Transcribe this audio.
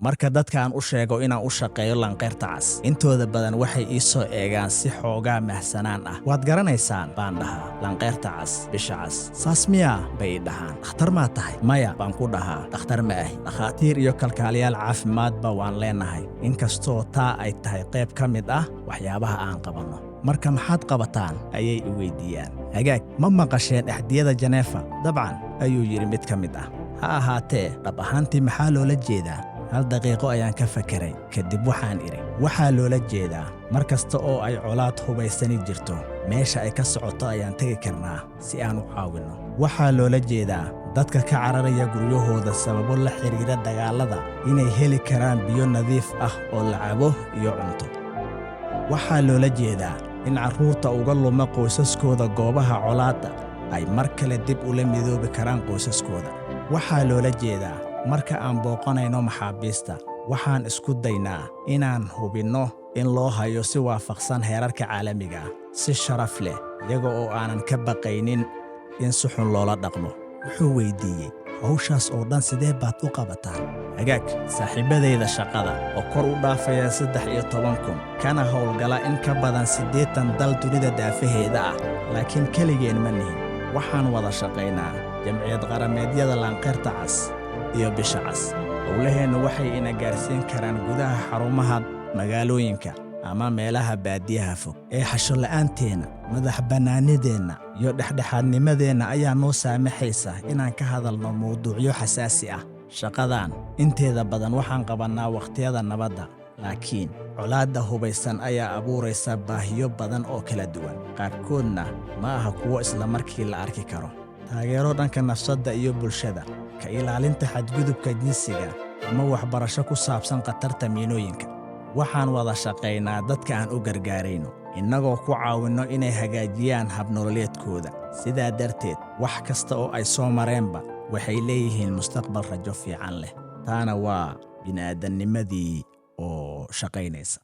Marka dadkaan u sheego inaan u shaqeeyo Lanqeyrta Cas, intooda badan waxay ii soo eegaan si xoogaa mahsanaan ah. "Waad garanaysaan," baan dhahaa, "Lanqeyrta Cas, Bisha Cas." "Saas miyaa?" bay i dhahaan. "Dhakhtar maa tahay?" "Maya," baan ku dhahaa, "dhakhtar ma ahi. Dhakhaatiir iyo kalkaaliyaal caafimaadba waan leenahay, inkastoo taa ay tahay qayb ka mid ah waxyaabaha aan qabanno." "Marka maxaad qabataan?" ayay i weydiiyaan. Hagaag, ma maqasheen Axdiyada Janeefa? "Dabcan," ayuu yidhi mid ka mid ah. "Ha ahaatee, dhab ahaantii maxaa loola jeedaa?" Hal daqiiqo ayaan ka fakeray. Kadib waxaan idhi, "Waxaa loola jeedaa mar kasta oo ay colaad hubaysani jirto, meesha ay ka socoto ayaan tegi karnaa si aan u caawinno. Waxaa loola jeedaa dadka ka cararaya guryahooda sababo la xidhiira dagaallada inay heli karaan biyo nadiif ah oo la cabo iyo cunto. Waxaa loola jeedaa in carruurta uga luma qoysaskooda goobaha colaadda ay mar kale dib ula midoobi karaan qoysaskooda. Waxaa loola jeedaa marka aan booqanayno maxaabiista, waxaan isku daynaa inaan hubinno in loo hayo si waafaqsan heerarka caalamiga ah, si sharaf leh, iyaga oo aanan ka baqaynin in si xun loola dhaqmo." Wuxuu weyddiiyey, "Hawshaas oo dhan sidee baad u qabataan?" Hagaag, saaxiibbadayda shaqada oo kor u dhaafaya 13,000 kana howlgala in ka badan 80 dal dunida daafaheeda ah, laakiin keligeen ma nihin. Waxaan wada shaqaynaa Jamciyad Qarameedyada Laanqeyrta Cas iyo Bisha Cas. Howlaheennu waxay ina gaarsiin karaan gudaha xarumaha, magaalooyinka ama meelaha baadiyaha fog. Ee xasho la'aanteenna, madax bannaanideenna iyo dhexdhexaadnimadeenna ayaa noo saamaxaysa inaan ka hadalno mawduucyo xasaasi ah. Shaqadan inteeda badan waxaan qabannaa wakhtiyada nabadda, laakiin colaadda hubaysan ayaa abuuraysa baahiyo badan oo kala duwan, qaarkoodna ma aha kuwo isla markii la arki karo: taageero dhanka nafsadda iyo bulshada, ka ilaalinta xadgudubka jinsiga ama waxbarasho ku saabsan khatarta miinooyinka. Waxaan wada shaqaynaa dadka aan u gargaarayno, innagoo ku caawinno inay hagaajiyaan habnololeedkooda. Sidaa darteed, wax kasta oo ay soo mareenba waxay leeyihiin mustaqbal rajo fiican leh. Taana waa bini'aadannimadii oo shaqaynaysa.